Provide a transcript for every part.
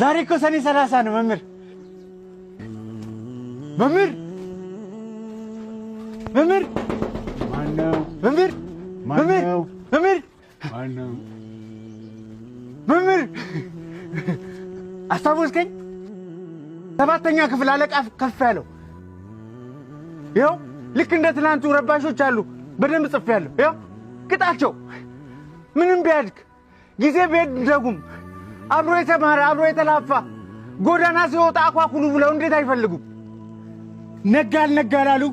ዛሬ እኮ ሰኔ 30 ነው መምህር። መምህር፣ መምህር። ማነው? መምህር፣ መምህር። ማነው? መምህር። ማነው? መምህር፣ አስታወስከኝ? ሰባተኛ ክፍል አለቃ ከፍ ያለው። ይኸው ልክ እንደ ትናንቱ ረባሾች አሉ። በደንብ ጽፌያለሁ። ይኸው ቅጣቸው። ምንም ቢያድግ፣ ጊዜ ቢሄድ ደጉም፣ አብሮ የተማረ፣ አብሮ የተላፋ ጎዳና ሲወጣ አኳኩሉ ብለው እንዴት አይፈልጉም? ነጋ አልነጋ ላሉ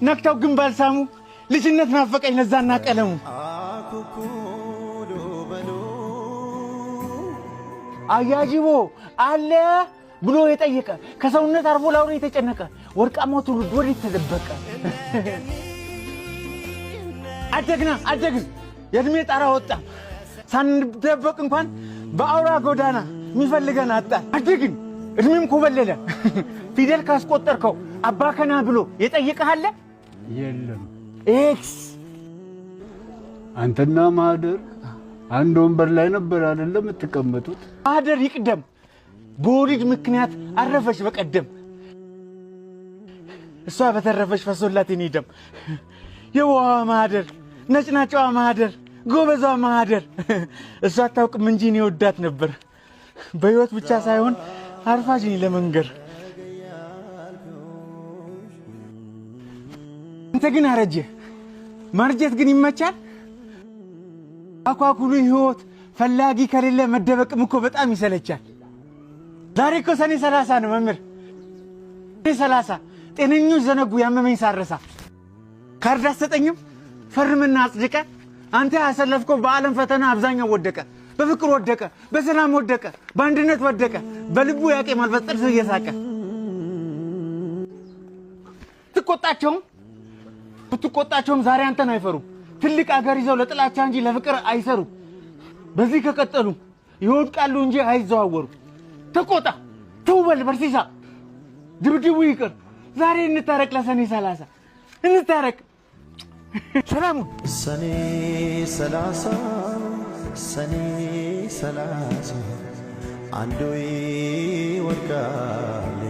ነክተው ግን ባልሳሙ ልጅነት ናፈቀኝ ለዛና ቀለሙ። አኩኩሉ በሉ። አያጅቦ አለ ብሎ የጠየቀ፣ ከሰውነት አርፎ ላውሬ የተጨነቀ ወርቃማው ትውልድ ወዴት ተደበቀ? አደግና አደግን፣ የእድሜ ጣራ ወጣ፣ ሳንደበቅ እንኳን በአውራ ጎዳና የሚፈልገን አጣ። አደግን፣ እድሜም ኮበለለ። ፊደል ካስቆጠርከው አባከና ብሎ የጠየቀህ አለ? የለም። X። አንተና ማህደር አንድ ወንበር ላይ ነበር አይደለም የምትቀመጡት? ማህደር ይቅደም፣ በወሊድ ምክንያት አረፈች በቀደም። እሷ በተረፈች ፈሶላት የኔ ደም። የዋዋ ማህደር፣ ነጭናጫዋ ማህደር፣ ጎበዟ ማህደር። እሷ አታውቅም እንጂ እኔ ወዳት ነበር። በሕይወት ብቻ ሳይሆን አርፋጅ ነኝ ለመንገር። አንተ ግን አረጀ። ማርጀት ግን ይመቻል። አኳኩሉ ህይወት ፈላጊ ከሌለ መደበቅም እኮ በጣም ይሰለቻል። ዛሬ እኮ ሰኔ 30 ነው መምህር። ሰኔ 30 ጤነኞች ዘነጉ ያመመኝ ሳረሳ። ካርድ አትሰጠኝም? ፈርምና አጽድቀ። አንተ ያሰለፍከው በዓለም ፈተና አብዛኛው ወደቀ። በፍቅር ወደቀ፣ በሰላም ወደቀ፣ በአንድነት ወደቀ። በልቡ ያቄማል በጥርሱ እየሳቀ። ትቆጣቸውም ብትቆጣቸውም ዛሬ አንተን አይፈሩም። ትልቅ አገር ይዘው ለጥላቻ እንጂ ለፍቅር አይሰሩም። በዚህ ከቀጠሉ ይወድቃሉ እንጂ አይዘዋወሩም። ተቆጣ፣ ተውበል በርሲሳ፣ ድብድቡ ይቅር። ዛሬ እንታረቅ፣ ለሰኔ 30 እንታረቅ። ሰላሙን። ሰኔ 30፣ ሰኔ 30፣ አንዱ ይወድቃል።